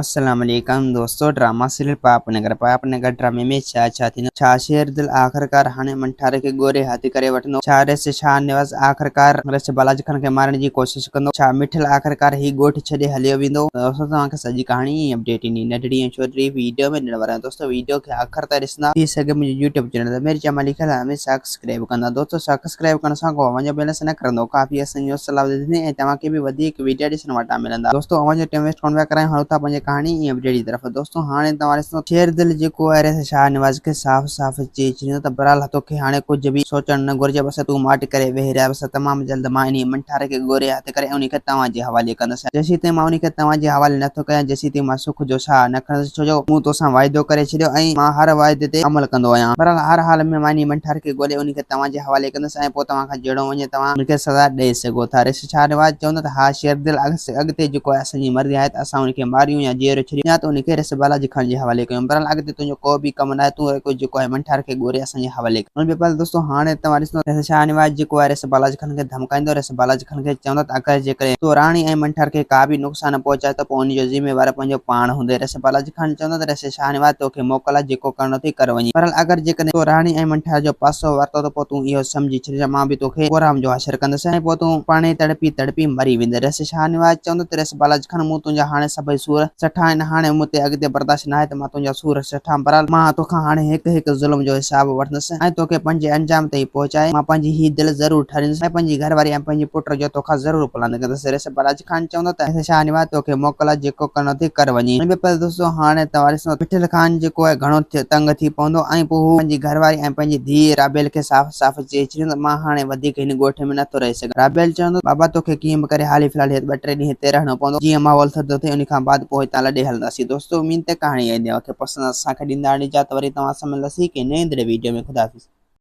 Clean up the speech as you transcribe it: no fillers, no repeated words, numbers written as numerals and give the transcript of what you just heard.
السلام عليڪم دوستو ڊراما سيريل پاپ نگر پاپ نگر ڊرامي ۾ ڇا ڇا ٿيندو ڇا شير دل آخرڪار هاڻي منٺار کي ڳوري هٿ ڪري وٺندو ڇا رس شاهه نواز آخرڪار رس بالاجي خان کي مارڻ جي ڪوشش ڪندو ڇا مٺل آخرڪار هي ڳوٺ ڇڏي هليو ويندو دوستو توهان کي سڄي ڪهاڻي ۽ اپڊيٽ انهي ننڍڙي ۽ ڇوٽڙي ويڊيو ۾ ڏيڻ وارا آهيون دوستو ويڊيو کي آخر تائين ڏسندا ٿي سگهي منهنجو يوٽيوب چينل ضمير جمالي کي لازمي سبسڪرائيب ڪندا دوستو سبسڪرائيب ڪرڻ سان ڪو اوهان جو بيلنس نه ڪرندو ڪافي اسان جي حوصلا افزائي ٿيندي ۽ توهان کي به وڌيڪ ويڊيا ڏسڻ وٽان ملندا دوستو اوهان جو ٽيم ويسٽ ڪونه پيا ڪرايون هلو ٿا پنهنجي ڪهاڻي ۽ اپڊيٽ جي طرف دوستو هاڻي توهان ڏسندو شير دل جيڪو آهي رئيس شاهنواز کي صاف صاف چئي ڇڏيندو ته بهرحال توکي هاڻي ڪجهه به سوچڻ نه گهرجي بس تون ماٺ ڪري ويهي رهه بس تمام جلد مان انهي منٺار کي ڳوري هٿ ڪري انهي کي توهان جي حوالي ڪندس جيسيتائين مان انهي کي توهان جي حوالي نه ٿو ڪيان جيسيتائين مان سک جو ساهه نه کڻندس ڇو جو مون توسان واعدو ڪري ڇڏيو ۽ مان هر واعدي تي عمل ڪندو آهيان. بهرحال هر حال ۾ مان انهي منٺار کي ڳولي انهي کي توهان جي حوالي ڪندس ۽ پوء توهان کان جهڙو وڃي توهان ان کي سزا ڏئي سگهو ٿا. ريس شاهنواز چوندو ته ها شيردل اڳتي جيڪو آهي اسان جي مرضي آهي ته اسان ان کي ماريون يا جيئرو ڇڏيون يا ته ان کي ريس بالاجي خان جي حوالي ڪيون. بهرحال اڳتي تنهنجو ڪو به ڪم ناهي تون رڳو جيڪو آهي منٺار کي ڳولي اسان جي حوالي ڪر. ان بيپال دوستو هاڻي توهان ڏسندو ته شاهنواز جيڪو آهي ريس بالاجي خان کي ڌمڪائيندو ريس بالاجي خان کي چوندو ته اگر جيڪڏهن تو راڻي ۽ منٺار کي ڪا به نقصان پهچايو ته پوء ان جو ذميوار پنهنجو پاڻ هوندين ريس بالاجي خان چوندو ته ريس شاهنواز توکي موڪل آهي جيڪو ڪرڻو اٿئي ڪر وڃي بهرحال اگر جيڪڏهن تو راڻي ۽ منٺار جو پاسو ورتو ته پوء تون اهو سمجهي ڇڏجان مان به توکي گورام جو حشر ڪندس ۽ پوء تون پاڻهي تڙپي تڙپي مري ويندين ريس شاهنواز چوندو ته ريس بالاجي خان مون تنهنجا هاڻي سڀئي سور سٺا آهن هاڻي مون تي اڳتي برداشت ناهي ته مان تنهنجا سور سٺا بهرحال مان توکان هاڻي هڪ هڪ ظلم جو حساب وٺندس ۽ توکي پنهنجي انجام تائين پهچائي مان پنهنجي هي دل ضرور ٺاريندس ۽ پنهنجي گهر واري ۽ پنهنجي پٽ جو توکان ضرور پلاند ڪندس. ريس بالاچ خان چوندو ته ريس شاهنواز توکي موڪل آهي جيڪو ڪرڻو اٿئي ڪر وڃي. ۽ ٻئي پاسي دوستو هاڻي توهان ڏسندو ته مٺل خان جيڪو آهي گهڻو تنگ ٿي پوندو ۽ پوء هو پنهنجي گهر واري ۽ پنهنجي ڌيء رابيل کي صاف صاف چئي ڇڏيندو ته مان هاڻي وڌيڪ هن ڳوٺ ۾ نٿو رهي سگهان. رابيل چوندو ته بابا توکي ڪيئن به ڪري حالي في الحال هت ٻه ٽي ڏينهن هتي رهڻو پوندو جيئن ماحول ٿڌو ٿئي ان کان بعد پوء هتان لڏي هلنداسين. دوستو اميد ته ڪهاڻي آئيندي اوهان کي پسند اسان کي ڏيندا اجازت وري توهان سان ملنداسين ڪنهن نئين ايندڙ ويڊيو ۾ خدا حافظ.